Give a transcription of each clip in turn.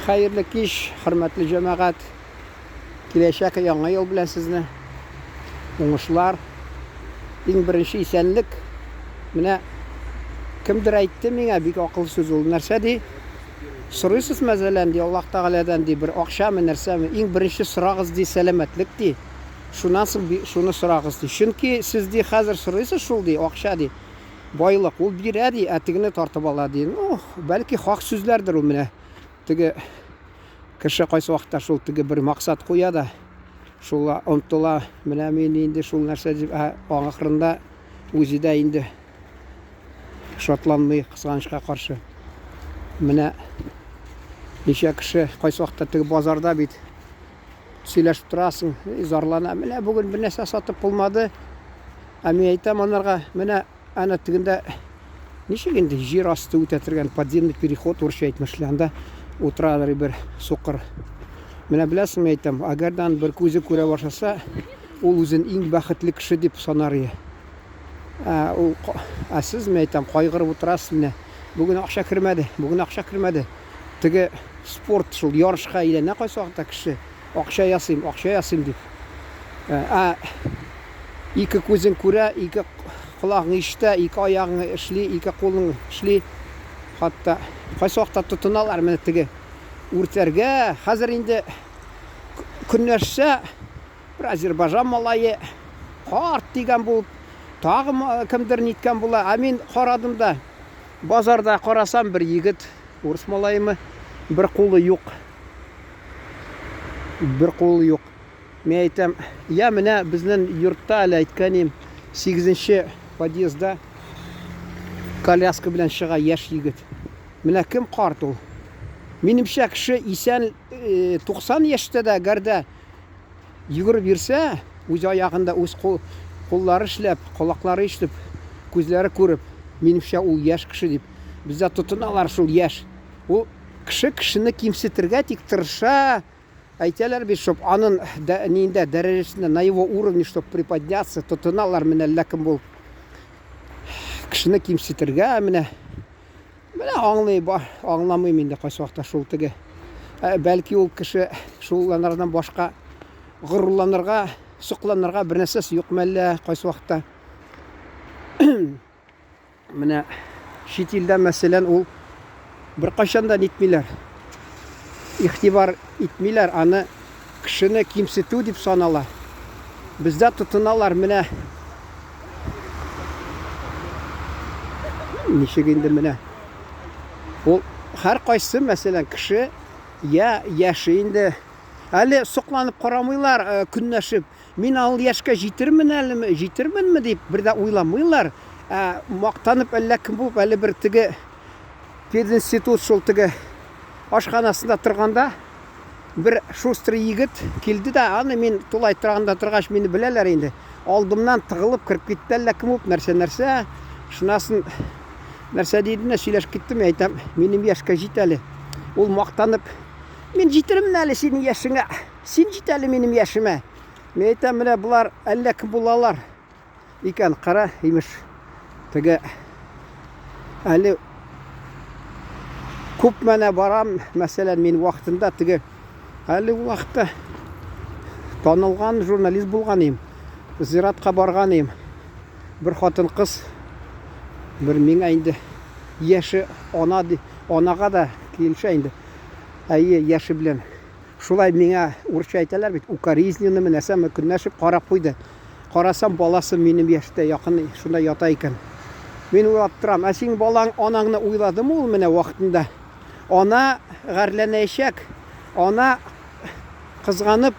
Хәерле кич, хөрмәтле җәмәгать. Киләчәк яңа ел белән сезне. Уңышлар. Иң беренче исәнлек. Менә кемдер әйтте миңа бик акыллы сүз ул. Нәрсә ди? Сорыйсыз мәсәлән, ди, Аллаһ Тәгаләдән ди, бер акчамы, нәрсәме? Иң беренче сорагыз ди, сәламәтлек ди. Шуннан соң шуны сорагыз ди. Чөнки сез ди хәзер сорыйсыз шул ди, акча ди. Байлык ул бирә ди, ә тегене тартып ала ди. Ну, бәлки хак сүзләрдер ул менә. Теге кеше кайсы вакытта шул теге бер максат куя да, шула омтыла. Менә мин инде шул нәрсә дип, ә ахырында үзе дә инде шатланмый, кызганычка каршы. Менә ничә кеше кайсы вакытта теге базарда бит сөйләшеп торасың, зарлана. Менә бүген бер нәрсә сатып булмады. Ә мин әйтәм анарга, менә ана тегендә ничек инде җир асты үтә торган подземный переход урысча әйтмешли, анда утырадыр бер сукыр. Менә беләсеңме, әйтәм, әгәр дә бер күзе күрә башласа, ул үзен иң бәхетле кеше дип санар иде. Ә, ул, ә сез, мин әйтәм, кайгырып утырасыз менә. Бүген акча кермәде, бүген акча кермәде. Теге спорт шул ярышка әйләнә кайсы вакытта кеше акча ясыйм, акча ясыйм дип. Ә ике күзең күрә, ике колагың ишетә, ике аягың эшли, ике кулың эшли. Хәтта кайсы вакытта тотыналар менә теге үртәргә. Хәзер инде көнләшсә, бер Азербайжан малае карт дигән булып, тагы кемдер ниткән була. Ә мин карадым да, базарда карасам, бер егет, урыс малаемы, бер кулы юк. Бер кулы юк. Мин әйтәм, я менә безнең йортта әле әйткәнем, 8 подъездда коляска белән чыга яшь егет. Менә кем карт ул? Минемчә, кеше исән 90 э, яшьтә дә әгәр дә йөгереп йөрсә, үз аягында үз кул, куллары эшләп, колаклары ишетеп, күзләре күреп, минемчә, ул яшь кеше дип. Бездә тотыналар шул яшь. Ул кеше кешене кимсетергә тик тырыша. Әйтәләр бит, чтоб анын ниндә дәрәҗәсендә на его уровне, чтоб приподняться, тотыналар менә әллә кем булып. Кешене кимсетергә менә. Менә аңлый, аңламыйм инде кайсы вакытта шул теге. Ә, бәлки ул кеше шулланардан башка горурланырга, сокланырга бер нәрсәсе юк мәллә кайсы вакытта. Менә чит илдә, мәсәлән, ул беркайчан да нитмиләр. Игътибар итмиләр, аны кешене кимсетү дип санала. Бездә тотыналар менә ничек инде менә. Ул һәр кайсы, мәсәлән, кеше я яше инде әле сокланып карамыйлар, э, көнләшеп. Мин ул яшькә җитермен әлеме, җитерменме дип бер дә уйламыйлар. Ә мактанып әллә кем булып, әле бер теге пединститут шул теге ашханасында торганда бер шустрый егет килде дә, аны мин тулай торагында торгач мине беләләр инде. Алдымнан тыгылып кереп китте әллә кем булып, нәрсә-нәрсә. Шунасын нәрсә диде дә сөйләшеп киттем, әйтәм, минем яшькә җит әле. Ул мактанып, мин җитермен әле синең яшеңә. Син җит әле минем яшемә. Мин әйтәм, менә болар әллә кем булалар икән, кара, имеш. Теге әле күп менә барам, мәсәлән, мин вакытында теге әле ул вакытта танылган журналист булган идем. Зиратка барган идем. Бер хатын-кыз бер миңа инде яше ана анага да килешә инде. Әйе, яше белән. Шулай миңа урысча әйтәләр бит, укоризненныймы, нәрсәме, көнләшеп карап куйды. Карасам, баласы минем яшьтә якын шунда ята икән. Мин уйлап торам, ә синең балаң анаңны уйладымы ул менә вакытында? Ана гарьләнәчәк, ана кызганып,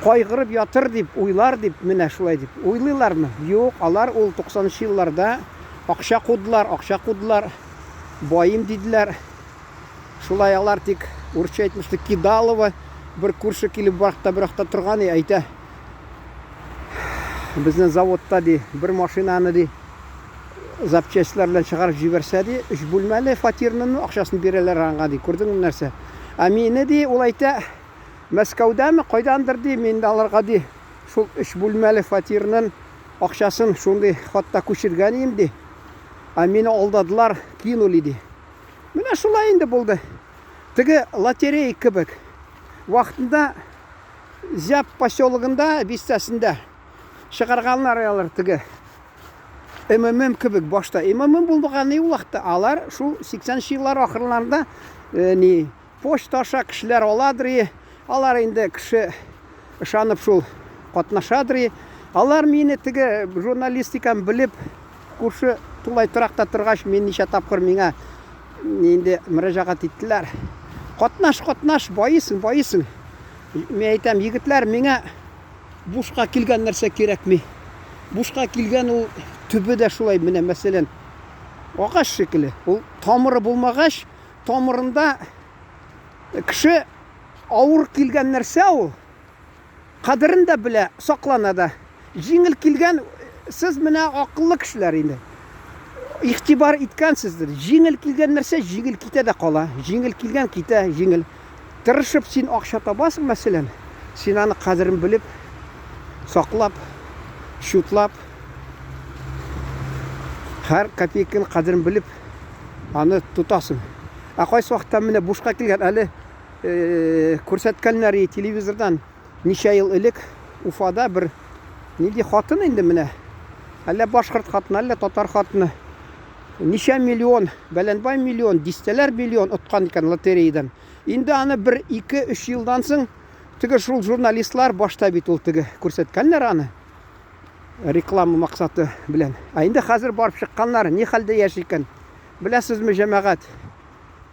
кайгырып ятыр дип уйлар дип, менә шулай дип уйлыйлармы? Юк, алар ул 90 елларда акча кудылар, акча кудылар, байым диделәр. Шулай алар тик урысча әйтмешли кидалово бер күрше килеп баракта бер якта торган и әйтә. Безнең заводта ди бер машинаны ди запчастьлар белән чыгарып җибәрсә ди, өч бүлмәле фатирны акчасын бирәләр аңа ди. Күрдеңме нәрсә? Ә мине ди ул әйтә Мәскәүдәме, кайдандыр ди, мин дә аларга ди шул өч бүлмәле фатирның акчасын шундый хатта күчергән идем ди. Ә мине алдадылар, кинули ди. Менә шулай инде булды. Теге лотерея кебек. Вакытында Зяб поселогында, бистәсендә чыгарганнар алар теге МММ кебек башта. МММ булмаган ул вакытта. Алар шул 80 еллар ахырларында э, ни почта аша кешеләр аладыр и. Алар инде кеше ышанып шул катнашадыр и. Алар мине теге журналистиканы белеп, күрше тулай торакта торгач, мин ничә тапкыр миңа инде мөрәҗәгать иттеләр. Катнаш, катнаш, байыйсың, байыйсың. Мин әйтәм, егетләр, миңа бушка килгән нәрсә кирәкми. Бушка килгән ул төбе дә шулай, менә мәсәлән, агач шикелле. Ул тамыры булмагач, тамырында кеше авыр килгән нәрсә ул. Кадерен дә белә, саклана да. Җиңел килгән, сез менә акыллы кешеләр инде. Игътибар иткәнсездер. Җиңел килгән нәрсә җиңел китә дә кала. Җиңел килгән китә, җиңел. Тырышып син акча табасың, мәсәлән, син аны кадерен белеп, саклап, чутлап, һәр копейканың кадерен белеп, аны тотасың. Ә кайсы вакытта менә бушка килгән, әле күрсәткәннәр телевизордан ничә ел элек Уфада бер нинди хатын инде менә. Әллә башкорт хатыны, әллә татар хатыны. Ничә миллион, бәләнбай миллион, дистәләр миллион откан икән лотереядан. Инде аны бер, ике, өч елдан соң теге шул журналистлар башта бит ул теге күрсәткәннәр аны реклама максаты белән. Ә инде хәзер барып чыкканнар, ни хәлдә яши икән? Беләсезме, җәмәгать,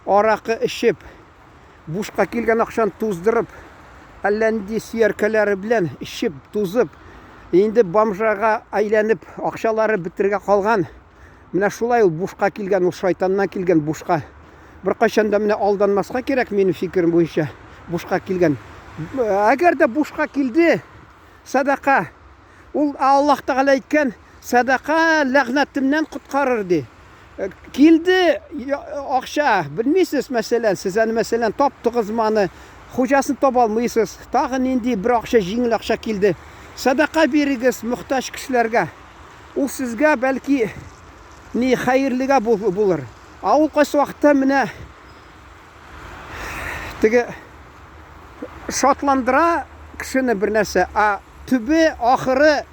аракы эчеп, бушка килгән акчаны туздырып, әллә нинди сөяркәләре белән эчеп, тузып, инде бомжага әйләнеп, акчалары бетергә калган. Менә шулай ул бушка килгән, ул шайтаннан килгән бушка. Беркайчан да менә алданмаска кирәк, минем фикерем буенча, бушка килгән. Әгәр дә бушка килде, садака, Ул Аллаһ Тәгалә әйткән, сәдака ләгънәтемнән коткарыр ди. Э, килде акча, белмисез, мәсәлән, сез аны мәсәлән таптыгызмы аны, хуҗасын таба алмыйсыз. Тагы нинди бер акча, җиңел акча килде. Сәдака бирегез мохтаҗ кешеләргә. Ул сезгә бәлки ни хәерлегә булыр. Ә ул кайсы вакытта менә теге шатландыра кешене бер нәрсә, ә төбе, ахыры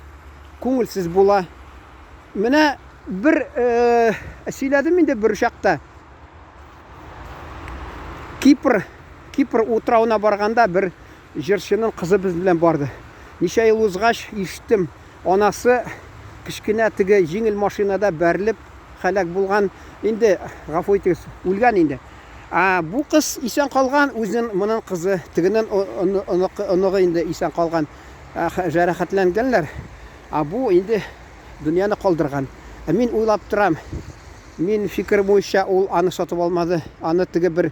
күңелсез була. Менә бер э, сөйләдем инде бер чакта. Кипр, Кипр утравына барганда бер җырчының кызы без белән барды. Ничә ел узгач ишеттем, анасы кечкенә теге җиңел машинада бәрелеп һәлак булган. Инде, гафу итегез, үлгән инде. Ә бу кыз исән калган, үзенең моның кызы, тегенең оныгы инде исән калган. Җәрәхәтләнгәннәр. Ә бу инде дөньяны калдырган. Ә мин уйлап торам, мин фикер буенча ул аны сатып алмады. Аны теге бер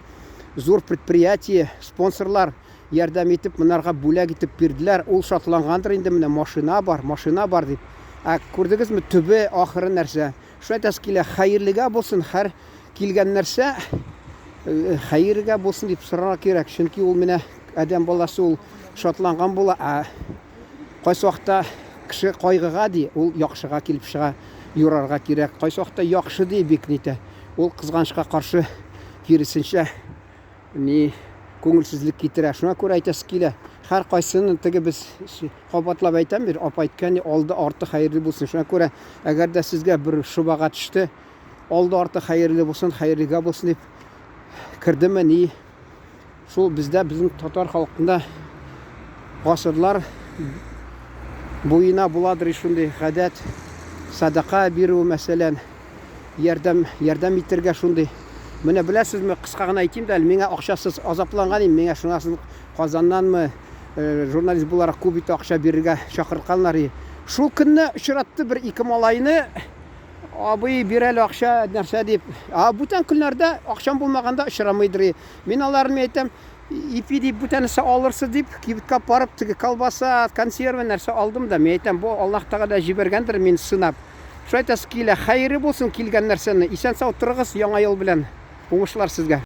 зур предприятие, спонсорлар ярдәм итеп, монарга бүләк итеп бирделәр. Ул шатлангандыр инде, менә машина бар, машина бар дип. Ә күрдегезме, төбе, ахыры нәрсә? Шуны әйтәсе килә, хәерлегә булсын, һәр килгән нәрсә э, хәергә булсын дип сорарга кирәк. Чөнки ул менә адәм баласы ул шатланган була, ә кайсы вакытта кеше кайгыга ди, ул яхшыга килеп чыга, юрарга кирәк. Кайсы вакытта яхшы ди, бик нитә. Ул кызганычка каршы киресенчә ни күңелсезлек китерә. Шуңа күрә әйтәсе килә, һәр кайсының теге без кабатлап әйтәм бит, апа әйткән, алды арты хәерле булсын. Шуңа күрә, әгәр дә сезгә бер шобага төште, алды арты хәерле булсын, хәерлегә булсын дип кердеме ни? Шул бездә, безнең татар халкында гасырлар буена буладыр шундый гадәт, садака бирү, мәсәлән, ярдәм, ярдәм итергә шундый. Менә беләсезме, кыска гына әйтим дә әле, миңа акчасыз азапланган идем, миңа шуннан соң Казаннанмы, э, журналист буларак күп итеп акча бирергә чакыртканнар. Шул көнне очратты бер ике малайны, абый, бир әле акча, нәрсә дип. А бүтән көннәрдә акчам булмаганда очрамыйдыр. Мин аларны әйтәм, ипи дип бүтән нәрсә алырсыз дип, кибеткә барып теге колбаса, консервы нәрсә алдым да. Мин әйтәм, бу Аллаһ Тәгалә җибәргәндер мин сынап. Шулай әйтәсе килә, хәере булсын килгән нәрсәне. Исән-сау торыгыз, яңа ел белән. Уңышлар сезгә.